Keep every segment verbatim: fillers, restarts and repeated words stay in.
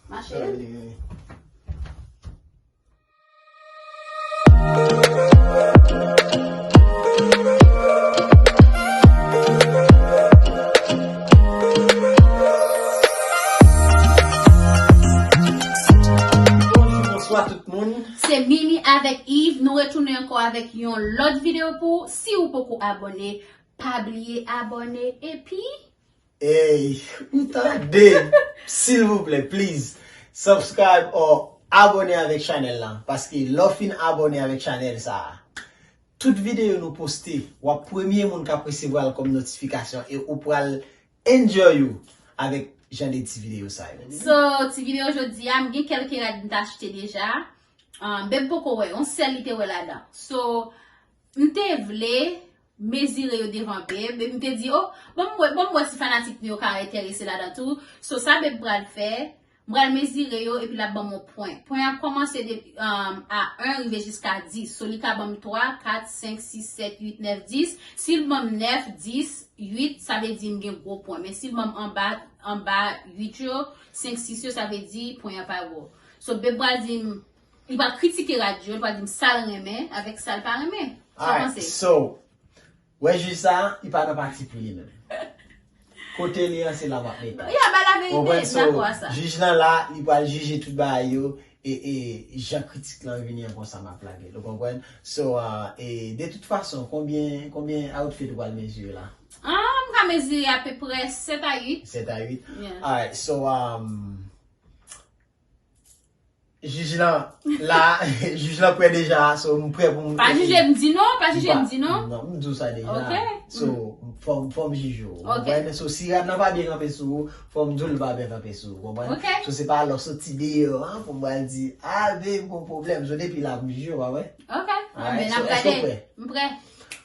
Mache. Bonjou, bonswa tout moun. Se Mimi avèk Yves. Nou retounen ankò avèk yon lòt videyo pou ou. Si ou poko abòne, pa bliye abòne. Epi, Ey, ou tande? Silvouplè, please, subscribe or abòne avèk chanèl lan. Paske lè w fin abòne avèk chanèl sa a, tout videyo nou poste, w ap premye moun k ap resevwa l kòm notifikasyon e ou pral enjoy ou avèk jan de ti videyo sa yo. So, ti videyo jodi a, m gen kèlke rad m t achte deja. Um, Babe poko wè, yon sèl li te wè ladan. So, m te vle mezire yo devan Babe, epi m te di, oh, ban m wè, ban m wè si fanatik nou yo ka enterese ladan tou. So, sa Babe pral fè, m pral mezire yo, epi l ap ban m yon pwen. Pwen an kòmanse de, um, a en rive jiska dis. So, li ka ban m twa, kat, senk, sis, sèt, uit, nèf, dis. Si l ban m nèf, dis, uit, sa vle di m gen gwo pwen. Men si l ban m anba, anba uit yo, senk, sis yo, sa vle di pwen an pa gwo. So, Babe pral di m, li pral kritike rad yo, li pral di m sa l renmen avèk sa l pa renmen. Sa w Alright, panse? So, wè jij sa, li pa nan pati pou li menm. Kote li an, se la m ap mete. Ya, ba la verite, m dakò a sa. Jij lan la, li pral jije tout bagay yo, e, e jan kritik lan vini an konsa m ap lage l, ou konprann? So, uh, e de tout fason, konbyen, konbyen outfit ou pral mezire la? Ah, m ka mezire apeprè sèt a uit. Sèt a uit? Yeah. Alright, so, um, Jij lan la, jij lan prè deja, so m prè pou m. Pa jije m di non, pa jije m di non. Non, m di w sa deja. Ok. So, fò m, fò m jije w. Ok. Konprann? So, si rad lan pa byen kanpe sou ou, fò m di w l pa byen kanpe sou ou. Konprann? Ok. So, se pa lè w soti deyò, an, pou m pral di, a, babe, gon pwoblèm. So, depi la, m jije w, pa vre? Ok. Alright, so, èske w prè? M prè.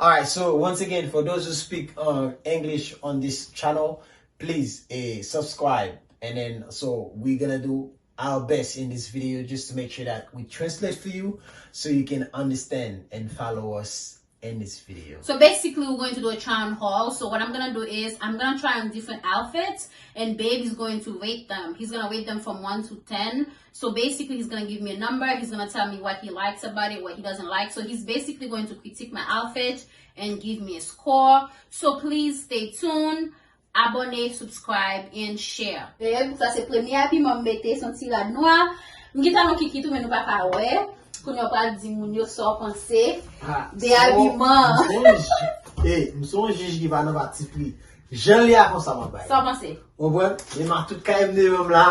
Alright, so, once again, for those who speak uh, English on this channel, please eh, subscribe. And then, so, we're gonna do our best in this video just to make sure that we translate for you so you can understand and follow us in this video. So basically, we're going to do a try on haul. So what I'm gonna do is I'm gonna try on different outfits, and Babe is going to rate them. He's gonna rate them from one to ten. So basically, he's gonna give me a number. He's gonna tell me what he likes about it, what he doesn't like. So he's basically going to critique my outfit and give me a score. So please stay tuned. Abòne, subscribe, and share. Babe, sa se premye abiman m mete, se yon ti rad nwa. M gentan wè kikit ou, men nou pa ka wè. Kounye a w pral di moun yo sa w panse de abiman. E, m se yon jij ki pa nan pati pri. Jan l ye a konsa m ap bay. Sa w panse? Ou konprann? Men m a tout kay m devan m la.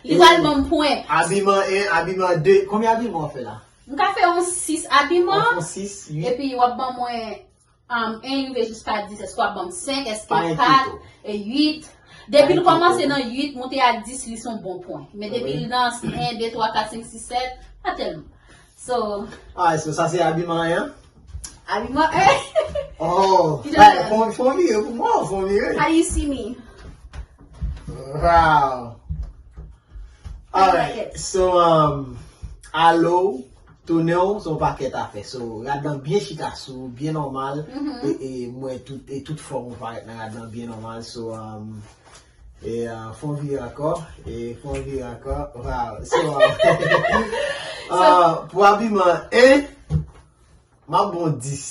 Li pral ban m pwen. Abiman en, abiman de. Konbyen abiman w fè la? M ka fè yon sis abiman. Yon sis, uit. Epi w ap ban mwen Um, en rive jiska dis, èske w ap ban m senk, èske kat, e uit? Depi l kòmanse nan uit, monte a dis, li se yon bon pwen. Men depi l nan en, de, twa, kat, senk, sis, sèt, pa tèlman. So. Alright, so sa se abiman en an? Abiman en. Oh, fè yon vire pou mwen, fè yon vire. How do you see me? Wow. Alright, so, um, alo, tounen w, se yon pakèt afè. So, rad lan byen chita sou ou, byen nòmal. E, e m wè tout, e tout fòm ou parèt nan rad lan byen nòmal. So, um, e, uh, fè yon vire ankò, e fè yon vire ankò. Wow. So, uh, uh, pou abiman en, m ap bon dis.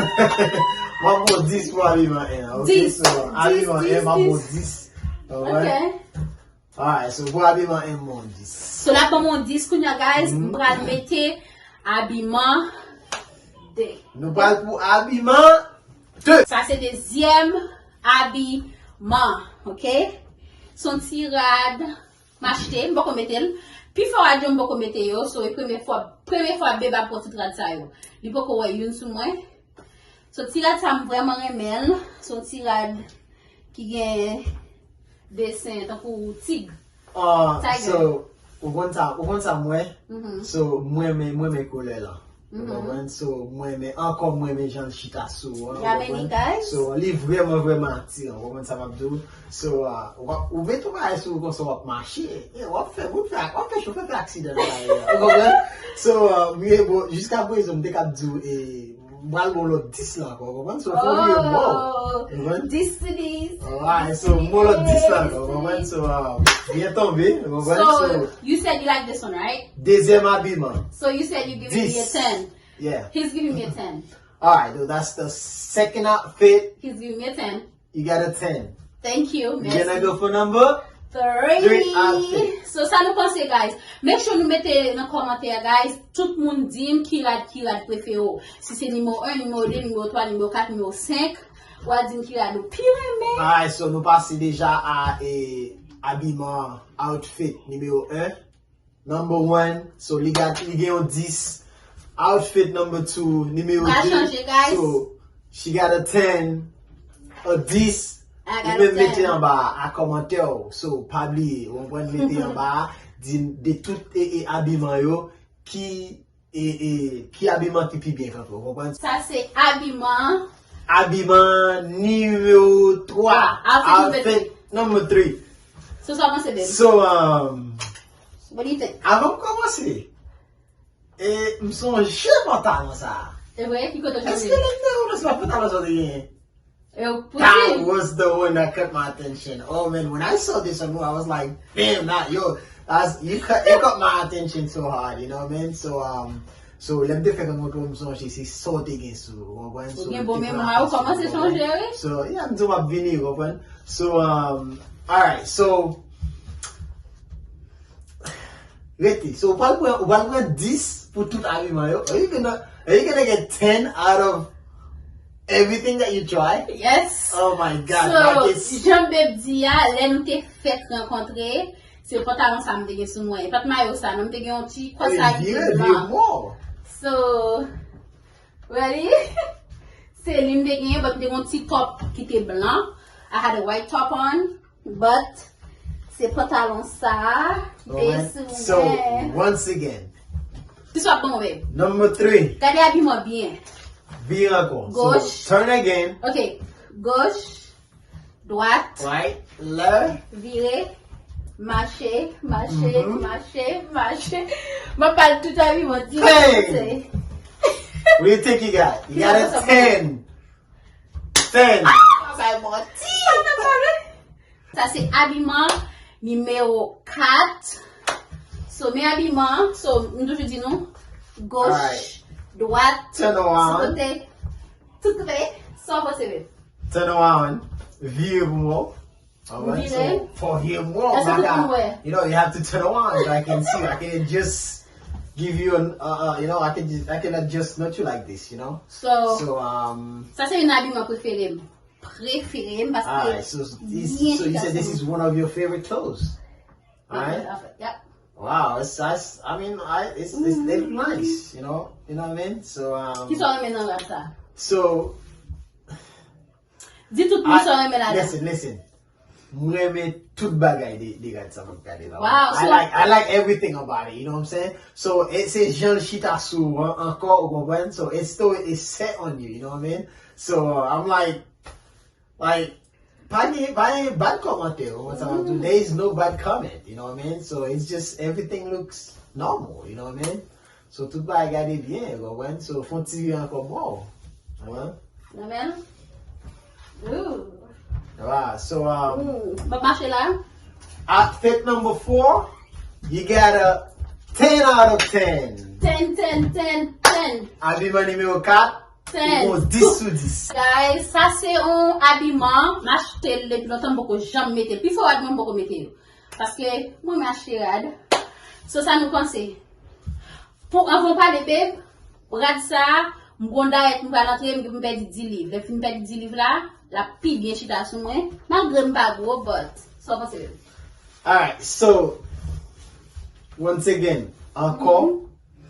M ap bon dis pou abiman en an, ok? Dis, so, abiman en, m ap bon dis. Alright. Alright, so pou abiman en, m bon dis. So la ban m yon dis kounye a, guys, m pral mete abiman de. Nou pral pou abiman de. Sa se dezyèm abiman, ok? Se yon ti rad m achte, m poko mete l. Pifò rad yo m poko mete yo, so e premye fwa, premye fwa Babe ap pran tout rad sa yo. Li poko wè youn sou mwen. So ti rad sa m vrèman renmen l. Se yon ti rad ki gen desen tankou tig. Ah, Tiger. So, ou konn sa, ou konn sa m wè? So, mwen men, mwen men koulè lan. Ou konprann? So, mwen men, ankò mwen men jan l chita sou an. Ou konprann? So, li vrèman, vrèman atiran. Ou konprann sa m ap di w? So, uh, w ap, ou met yon bagay sou ou konsa w ap mache. E, w ap fè, w ap fè, w ap fè chofè fè aksidan nan lari a. Ou konprann? So, uh, mye bon, jiska prezan, m te kab di w, e, M pral ba w lòt dis la ankò, w konprann? So, fò w vire bò. Ou konprann? Dis to dis. Alright, so, m ba w lòt dis la ankò, w konprann? So, uh, byen tonbe, w konprann? So, you said you like this one, right? Dezyèm abiman. So, you said you giving me a ten. Yeah. He's giving me a ten. Alright, so that's the second outfit. He's giving me a ten. You got a ten. Thank you. Merci. You're gonna go for number three. Three outfit. So sa nou panse, guys. Make sure nou mete nan kòmantè, guys. Tout moun di m ki rad ki rad prefere w. Si se nimewo en, nimewo de, nimewo twa, nimewo kat, nimewo senk, w a di m ki rad ou pi renmen. Alright, so nou pase deja a e, abiman, outfit nimewo en. Number one, so li got, li gen yon dis. Outfit number two, nimewo de. Pral chanje, guys. So, she got a ten, a dis. Ou menm mete anba a kòmantè w. So, pa bliye, ou konprann, mete anba a, di de tout e, e abiman yo, ki e, e, ki abiman ki pi byen kanpe, ou konprann? Sa se abiman. Abiman nimewo twa. Outfit number three. So, sa w panse, babe? So, um, What do you think? Avan m kòmanse, e, m sonje pantalon sa a. E vre? Ki kote w chanje? Èske lè m te wè w nan se pa pantalon sa w te genyen? That was the one that caught my attention. Oh man, when I saw this on you, I was like, damn, not yo. That's, you cut, you caught my attention so hard, you know what I mean? So, um, so lè m te fèk rankontre w, m sonje se sa w te gen sou ou, ou konprann? Ou gen bon memwa, ou kòmanse sonje, wi. So, yeah, m di w m ap vini, ou konprann? So, um, alright, so, rete. So, ou pral pran, ou pral pran dis pou tout abiman yo. Are you gonna, are you gonna get ten out of everything that you try? Yes. Oh my God. So, jan Babe di a, lè nou te fèk rankontre, se pantalon sa m te gen sou mwen. E pa t mayo sa, non, m te gen yon ti kòsa ki te blan. So, ready? Se li m te genyen, but m te gen yon ti top ki te blan. I had a white top on, but se pantalon sa a ki te sou mwen. So, once again, Ki sa w ap ban mwen? Number three. Gade abiman byen. Vire ankò. Goch. So, turn again. Ok. Goch. Dwat. Right. Lè. Vire. Mache. Mache. Mm-hmm. Mache. Mache. M ap pale tout abiman. Hey! What do you think you got? You got a ten. Ten. Ah, sa e manti. Sa se abiman nimewo kat. So, men abiman, so, m toujou di nou, goch, dwat, sou kote, tout kote, sa w panse, babe? Turn around. Vire pou mwen. Alright, so, for him, whoa, my God. You know, you have to turn around so I can see. I can just give you an, uh, uh, you know, I can just, I can adjust not you like this, you know. So, so um, sa se youn nan abiman prefere m. Prefere m paske. Alright, so, this, so you said this is one of your favorite clothes. Alright. Yep. Wow, it's, it's, I mean, I, it's, it's, they look nice, you know, you know what I mean? So, um, Kisa w renmen nan rad sa? So, Di tout moun sa w renmen ladan. Listen, listen. Mwen renmen tout bagay de, de rad sa m ap gade la. Wow, I so like, I like everything about it, you know what I'm saying? So, e, se jan l chita sou ou an, ankò, ou konprann? So, it's the way it's set on you, you know what I mean? So, I'm like, like, pa gen, pa gen bad kòmantè, ou konprann sa m ap di w? There is no bad comment, you know what I mean? So, it's just, everything looks normal, you know what I mean? So, tout bagay gade byen, ou konprann? So, fè yon ti vire ankò bò w. Ou konprann? Nan men l? Ooh. Alright, so, um, Ooh. M ap mache la. Outfit number four, you got a ten out of ten. Ten, ten, ten, ten. Abiman nimewo kat, ten. Ou gon dis sou dis. Guys, sa se yon abiman, m achte l depi lontan, m poko janm mete l. Pifò rad mwen, m poko mete yo. Paske mwen renmen achte rad. So sa nou panse? Pou anvan pale, babe, rad sa, m gon dayèt m pral antre, m gen pou m pèdi dis liv. Lè m fin pèdi dis liv la, l ap pi byen chita sou mwen, malgre m pa gwo, but, sa w panse, babe? Alright, so, once again, ankò,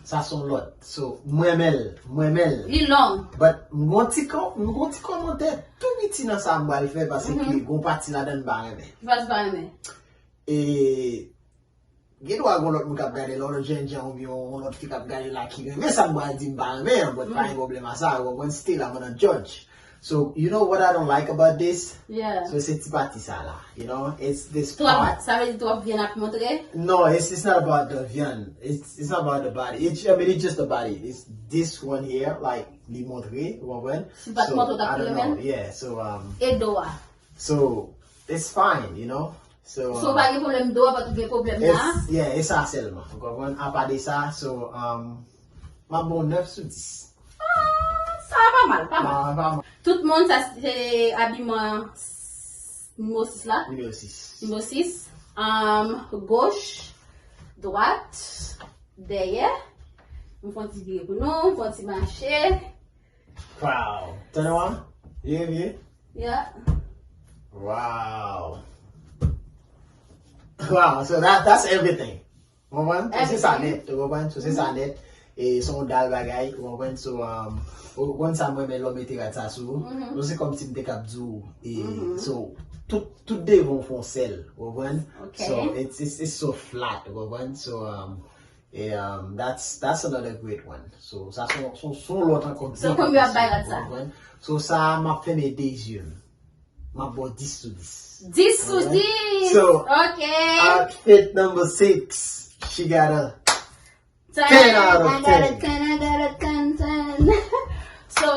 Sa se yon lòt. So, mwen renmen l. Mwen renmen l. Li long. But, m gon ti kò-, m gon ti kòmantè tou piti nan sa m pral fè, paske gon pati ladan m pa renmen. Ki pati w pa renmen? E, gen dwa gon lòt moun k ap gade la, yon lòt jènjan oubyen yon lòt fi k ap gade la ki renmen sa m pral di m pa renmen an, but pa gen pwoblèm a sa, ou konprann, still I'm gonna judge. So, you know what I don't like about this? Yeah. So, se ti pati sa la, you know? It's this part. Sa vle di tou w ap vyann ap montre? No, it's, it's not about the vyann. It's, it's not about the body. It's, I mean, it's just the body. It's this one here, like, li montre, ou konprann? Si l pa t montre, w t ap kriye menm? Yeah, so, um, E do a? So, it's fine, you know? So, So, pa gen pwoblèm do a, pa t gen pwoblèm la? It's, yeah, e sa sèlman. Ou konprann? Apa de sa, so, um, m ap bon nèf sou dis. Ah, sa pa mal, pa mal. Ah, pa mal. Tout moun, sa se abiman nimewo sis la. Nimewo sis. Nimewo sis. Um, goch, dwat, dèyè. M fè yon ti vire pou nou, m fè yon ti mache. Wow. Tande w? Vye, vye. Yeah. Wow. Wow, so that, that's everything. Ou konprann? So, se sa nèt, ou konprann? So, se sa nèt. E se yon dal bagay, ou konprann? So, um, ou konn sa mwen renmen lè w mete rad sa sou ou. So, se kòmsi m te kab di w. E, so, tout, tout devan w fè yon sèl, ou konprann? Ok. So, it's, it's, it's so flat, ou konprann? So, um, e, um, that's, that's another great one. So, sa se yon, se yon, se yon lòt ankò. So, konbyen w ap bay rad sa? Ou konprann? So, sa, m ap fèmen de zye m. M ap ba w dis sou dis. Dis sou dis! So, Ok! Outfit number six. She got a ten out of ten. I got a ten, I got a ten, ten. So,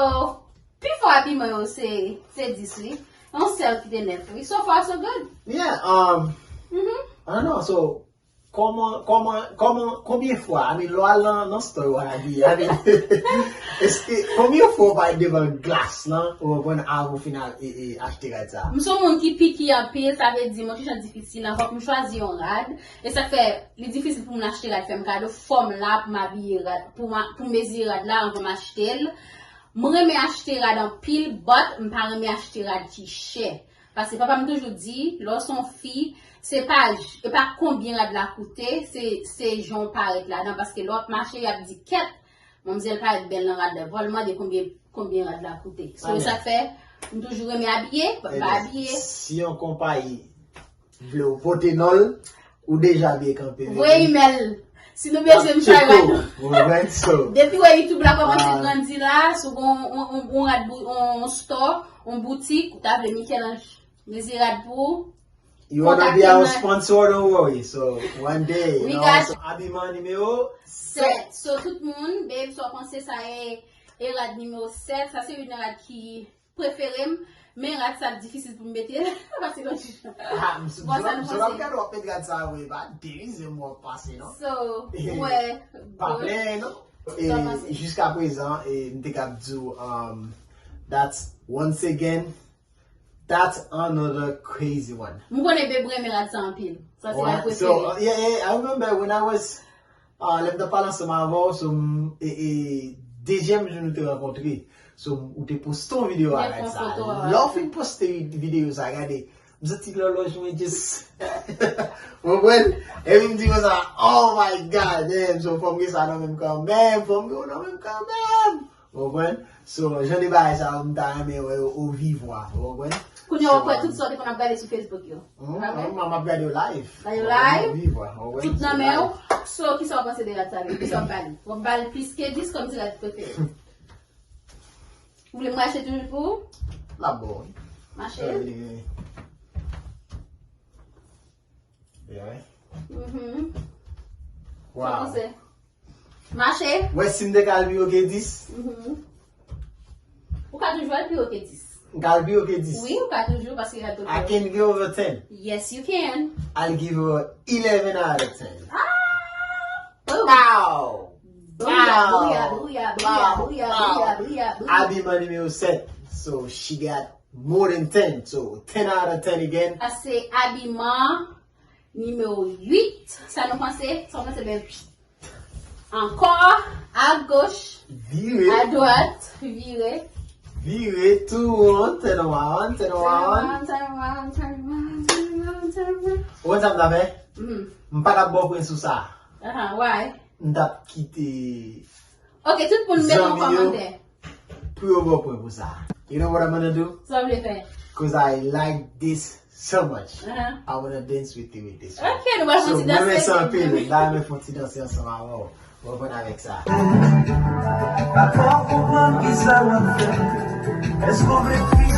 pifò abiman yo se, se dis wi. Yon sèl ki te nèf wi. So far, so good. Yeah, um, Mhm. I don't know, so, kòman, kòman, kòman, konbyen fwa, I mean, lè w al nan, nan store, w al abiye, I mean, èske, konbyen fwa w pa devan glas lan, ou konprann, avan w fin al, e, e, achte rad sa? M se yon moun ki piki anpil, sa vle di, mwen toujou difisil, fòk m chwazi yon rad. E sa k fè, li difisil pou mwen achte rad, fè m kado, fò m la pou m abiye rad, pou m, pou m mezire rad la anvan m achte l. Mwen renmen achte rad anpil, but m pa renmen achte rad ki chè. Paske papa m toujou di, lè w se yon fi, se pa, e pa konbyen rad la koute, se, se jan w parèt ladan. Paske lè w ap mache, y ap di kèt, manmzèl parèt bèl nan rad la. Fò l mande konbyen, konbyen rad la koute. So, e sa k fè, m toujou renmen abiye, m pa abiye. Si yon konpayi vle w pote non l, ou deja byen kanpe. Voye email. Si nou bezwen m chay rad nou. Ou konprann? So, Depi wè YouTube la kòmanse grandi la, si w gon on, on, on rad bou, on store, on boutik, ou ta vle Michel-Ange mezi rad pou ou, you wanna be our sponsor, don't worry. So, one day, you We know, got so, abiman nimewo sèt. So, tout moun, babe, sa w panse sa e, e rad nimewo sèt? Sa se youn nan rad ki prefere m, men rad sa difisil pou m mete l, paske lòt jou. Ah, m sou Bon, sa m nou sou la panse? Gade w ap met rad sa, wi, pa derize m w ap pase, non? So, wè, Pa bon. Plenyen, non? E, Sa pase. Jiska prezan, e, m te kab di w, um, that's, once again, that's another crazy one. M konnen Bebe renmen rad sa anpil. Sa se rad So, prefere. yeah, yeah, I remember when I was, uh, lè m t ap pale ansanm avè w, so, m, e, e, dezyèm jou nou te rankontre. So, ou te poste yon videyo a rad sa. Lè w fin poste videyo sa, gade, m santi lòlòj mwen just, ou konprann? Epi m di konsa, oh my God, damn, so fò m gen sa nan men m kanmenm, fò m gen w nan men m kanmenm. Ou konprann? So, jan de bagay sa yo, m ta renmen wè yo au vivre, ou konprann? Kounye a, ou kwè tout sa w te konn ap gade sou Facebook yo. Mwen, mwen, m ap gade yo live. Gade yo live? Au vivre, ou konprann? Tout nan men w. So, kisa w panse de rad sa menm? Kisa w ba li? W ap ba li plis ke dis kòm se rad prefere? Ou vle m rache toujou pou ou? L ap bon, wi. Mache? Yeah. Mhm. Sa w Wow. panse? Mache? Wè, si m te ka al pi wo ke dis, Mhm. Ou ka toujou al pi wo ke dis. m ka al pi wo ke dis. Wi, ou ka toujou, paske rad I can give her ten. Yes, you can. I'll give her eleven out of ten. Ah! Pow! Bouya, bouya, bouya, bouya, bouya, bouya, bouya, bouya. Abiman nimewo sèt. So she got more than ten. So ten out of ten again. Sa se abiman nimewo uit. Sa nou panse? Sa w panse, bèl? Ankò, a goch, Vire. a dwat, vire. Vire, turn around, turn around, turn around. Turn around, turn around, turn around, turn around. Ou konn sa m ta fè? Mhm. M pa t ap ba w pwen sou sa. Aha, why? M t ap kite Ok, tout moun met yon zanmi yo kòmantè. Pou yo ba w pwen pou sa. You know what I'm gonna do? Sa w vle fè? Cause I like this so much. Aha. I wanna dance with you with this one. Ok, nou pral fè So, yon ti mwen dans renmen sa sèl. Anpil. M ta renmen fè yon ti danse ansanm avè w. Ou konprann avèk sa. Pa twò konprann kisa w ap fè. Èske w vle kriye?